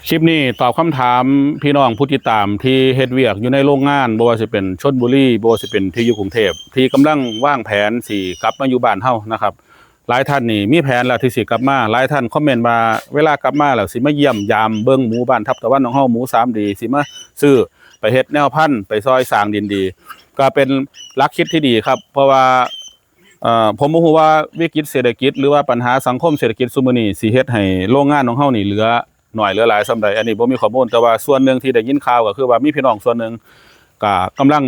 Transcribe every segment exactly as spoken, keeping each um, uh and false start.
คลิปนี้ตอบคำถามพี่น้องผู้ติดตามที่เฮ็ดเวียกอยู่ในโรงงาน บ่ว่าสิเป็นชลบุรี บ่ว่าสิเป็นที่อยู่กรุงเทพฯ ที่กำลังวางแผนสิกลับมาอยู่บ้านเฮานะครับ หลายท่านนี่มีแผนแล้วที่สิกลับมา หลายท่านคอมเมนต์ว่าเวลากลับมาแล้วสิมาเยี่ยมยามเบิ่งหมูบ้านทับตะวันของเฮา หมูสามดี สิมาซื้อไปเฮ็ดแนวพันธุ์ ไปซอยสร้างดินดี ก็เป็นหลักคิดที่ดีครับ เพราะว่า เอ่อ ผมบ่ฮู้ว่าวิกฤตเศรษฐกิจ หรือว่าปัญหาสังคมเศรษฐกิจซุมื้อนี้สิเฮ็ดให้โรงงานของเฮานี่เหลือน้อยเหลือหลายส่ำใด อันนี้บ่มีข้อมูล แต่ว่าส่วนหนึ่งที่ได้ยินข่าวก็คือว่ามีพี่น้องส่วนหนึ่งก็กำลัง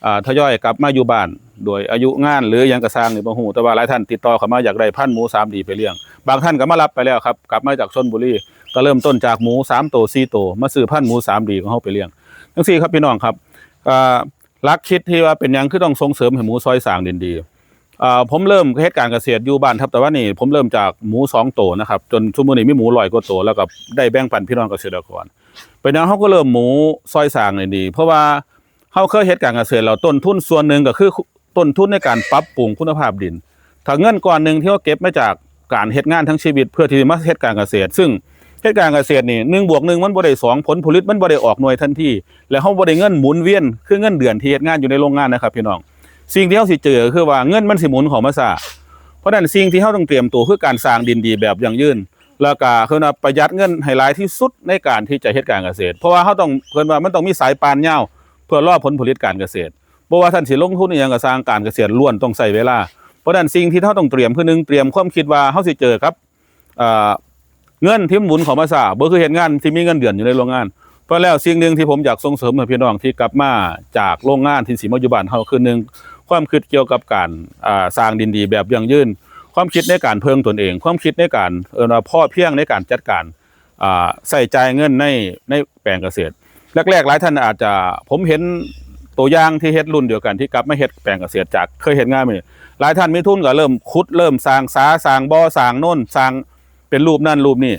อ่า ทยอยกลับมาอยู่บ้าน โดยอายุงานหรือหยังก็ซ่างนี่บ่ฮู้ แต่ว่าหลายท่านติดต่อเข้ามาอยากได้พันธุ์หมูสามดีไปเลี้ยง บางท่านก็มารับไปแล้วครับ กลับมาจากชลบุรี ก็เริ่มต้นจากหมูสามโตสี่โต มาซื้อพันธุ์หมูสามดีของเฮาไปเลี้ยง จั่งซี้ครับพี่น้องครับ อ่า หลักคิดที่ว่าเป็นหยังคือต้องส่งเสริมให้หมูซอยสร้างดินดี อ่า ผมเริ่มเฮ็ดการเกษตรอยู่บ้านทับตะวันนี่ ผมเริ่มจากหมูสองโตนะครับ จนซุมื้อนี้มีหมูร้อยกว่าโต แล้วก็ได้แบ่งปันพี่น้องเกษตรกร เป็นหยังเฮาก็เริ่มหมูซอยสร้างนี่ดี เพราะว่าเฮาเคยเฮ็ดการเกษตรแล้วต้นทุนส่วนหนึ่งก็คือต้นทุนในการปรับปรุงคุณภาพดิน ถ้าเงินก้อนหนึ่งที่เฮาเก็บมาจากการเฮ็ดงานทั้งชีวิตเพื่อที่มาเฮ็ดการเกษตร ซึ่งเฮ็ดการเกษตรนี่ หนึ่งบวกหนึ่งมันบ่ได้สอง ผลผลิตมันบ่ได้ออกหน่วยทันที แล้วเฮาบ่ได้เงินหมุนเวียนคือเงินเดือนที่เฮ็ดงานอยู่ในโรงงานนะครับพี่น้อง สิ่งที่เฮาสิเจอก็คือว่าเงินมันสิหมุนเข้ามาช้า เพราะฉะนั้นสิ่งที่เฮาต้องเตรียมตัวคือการสร้างดินดีแบบยั่งยืน แล้วก็คือว่าประหยัดเงินให้หลายที่สุดในการที่จะเฮ็ดการเกษตร เพราะว่าเฮาต้อง เพิ่นว่ามันต้องมีสายป่านยาว เพื่อรอผลผลิตการเกษตร บ่ว่าท่านสิลงทุนอิหยังก็ซ่าง การเกษตรล้วนต้องใช้เวลา เพราะฉะนั้นสิ่งที่เฮาต้องเตรียมคือหนึ่ง เตรียมความคิดว่าเฮาสิเจอกับ เอ่อ เงินที่หมุนเข้ามาช้า บ่คือเฮ็ดงานที่มีเงินเดือนอยู่ในโรงงาน เพราะแล้วสิ่งหนึ่งที่ผมอยากส่งเสริมให้พี่น้องที่กลับมาจากโรงงานที่สิมาอยู่บ้านเฮาคือหนึ่ง ความคิดเกี่ยวกับการ อ่า สร้างดินดีแบบยั่งยืน ความคิดในการเพิ่งตนเอง ความคิดในการ เอิ้นว่าพอเพียงในการจัดการ อ่า ใช้จ่ายเงินใน ในแปลงเกษตร แรกๆ หลายท่านอาจจะ ผมเห็นตัวอย่างที่เฮ็ดรุ่นเดียวกันที่กลับมาเฮ็ดแปลงเกษตรจากเคยเฮ็ดงานมานี่ หลายท่านมีทุนก็เริ่มขุด เริ่มสร้างสา สร้างบ่อ สร้างโน่น สร้างเป็นรูปนั่นรูปนี่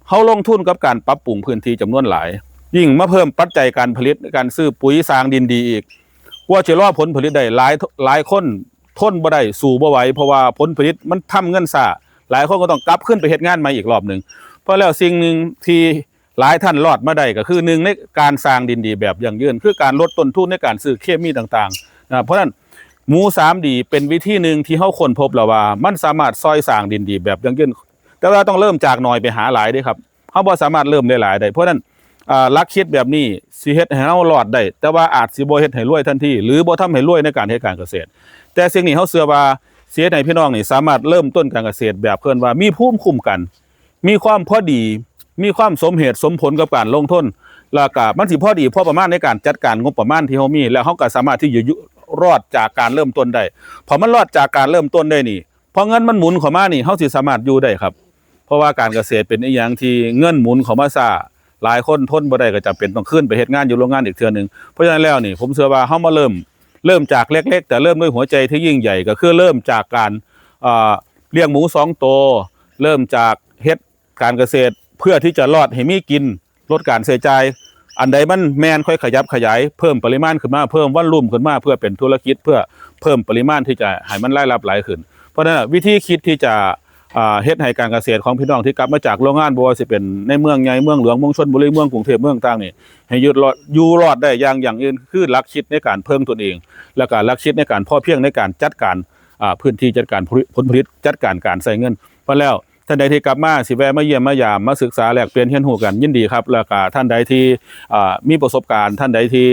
เฮาลงทุนกับการปรับปรุงพื้นที่จำนวนหลาย ยิ่งมาเพิ่มปัจจัยการผลิต การซื้อปุ๋ย สร้างดินดีอีก กว่าจะรอผลผลิตได้ หลาย หลายคนทนบ่ได้ สู้บ่ไหว เพราะว่าผลผลิตมันทำเงินช้า หลายคนก็ต้องกลับคืนไปเฮ็ดงานใหม่อีกรอบหนึ่ง เพราะแล้วสิ่งหนึ่งที่หลายท่านรอดมาได้ก็คือหนึ่ง ในการสร้างดินดีแบบยั่งยืน คือการลดต้นทุนในการซื้อเคมีต่างๆ นะครับ เพราะฉะนั้นหมูสามดีเป็นวิธีหนึ่งที่เฮาค้นพบแล้วว่ามันสามารถซอยสร้างดินดีแบบยั่งยืน แต่ว่าต้องเริ่มจากน้อยไปหาหลายเด้ครับ เฮาบ่สามารถเริ่มได้หลายได้ เพราะฉะนั้น อ่า หลักคิดแบบนี้สิเฮ็ดให้เฮารอดได้ แต่ว่าอาจสิบ่เฮ็ดให้รวยทันที หรือบ่ทำให้รวยในการเฮ็ดการเกษตร แต่สิ่งนี้เฮาเชื่อว่าสิเฮ็ดให้พี่น้องนี่สามารถเริ่มต้นการเกษตรแบบเพิ่นว่ามีภูมิคุ้มกัน มีความพอดี มีความสมเหตุสมผลกับการลงทุน แล้วก็มันสิพอดีพอประมาณในการจัดการงบประมาณที่เฮามี แล้วเฮาก็สามารถที่จะอยู่รอดจากการเริ่มต้นได้ พอมันรอดจากการเริ่มต้นได้นี่ พอเงินมันหมุนเข้ามานี่ เฮาสิสามารถอยู่ได้ครับ เพราะว่าการเกษตรเป็นอีหยังที่เงินหมุนเข้ามาช้า หลายคนทนบ่ได้ก็จำเป็นต้องคืนไปเฮ็ดงานอยู่โรงงานอีกเทื่อหนึ่ง เพราะฉะนั้นแล้วนี่ ผมเชื่อว่าเฮามาเริ่ม เริ่มจากเล็กๆ แต่เริ่มด้วยหัวใจที่ยิ่งใหญ่ ก็คือเริ่มจากการ เอ่อ เลี้ยงหมูสองโต เริ่มจากเฮ็ดการเกษตรเพื่อที่จะรอดให้มีกิน ลดการใช้จ่าย อันใดมันแม่นค่อยขยับขยาย เพิ่มปริมาณขึ้นมา เพิ่มวอลลุ่มขึ้นมา เพื่อเป็นธุรกิจ เพื่อเพิ่มปริมาณที่จะให้มันรายรับหลายขึ้น เพราะฉะนั้นวิธีคิดที่จะ อ่า เฮ็ดให้การเกษตรของพี่น้องที่กลับมาจากโรงงาน บ่ว่าสิเป็นในเมืองใหญ่ เมืองหลวง เมืองชลบุรี เมืองกรุงเทพฯ เมืองต่างนี่ ให้อยู่รอด อยู่รอดได้อย่างยั่งยืน คือหลักคิดในการเพิ่งตนเอง แล้วก็หลักคิดในการพอเพียงในการจัดการ อ่า พื้นที่จัดการผลผลิต จัดการการใช้เงิน เพราะแล้วท่านใดที่กลับมาสิแวะมาเยี่ยมมายาม มาศึกษาแลกเปลี่ยนเรียนรู้กัน ยินดีครับ แล้วก็ท่านใดที่ อ่า มีประสบการณ์ ท่านใดที่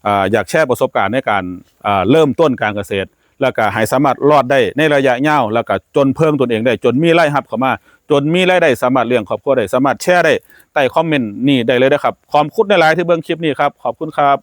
อ่า อยากแชร์ประสบการณ์ในการ อ่า เริ่มต้นการเกษตร แล้วก็ให้สามารถรอดได้ในระยะยาว แล้วก็จนเพิ่งตนเองได้ จนมีรายรับเข้ามา จนมีรายได้สามารถเลี้ยงครอบครัวได้ สามารถแชร์ได้ใต้คอมเมนต์นี้ได้เลยนะครับ ขอบคุณหลายๆที่เบิ่งคลิปนี้ครับ ขอบคุณครับ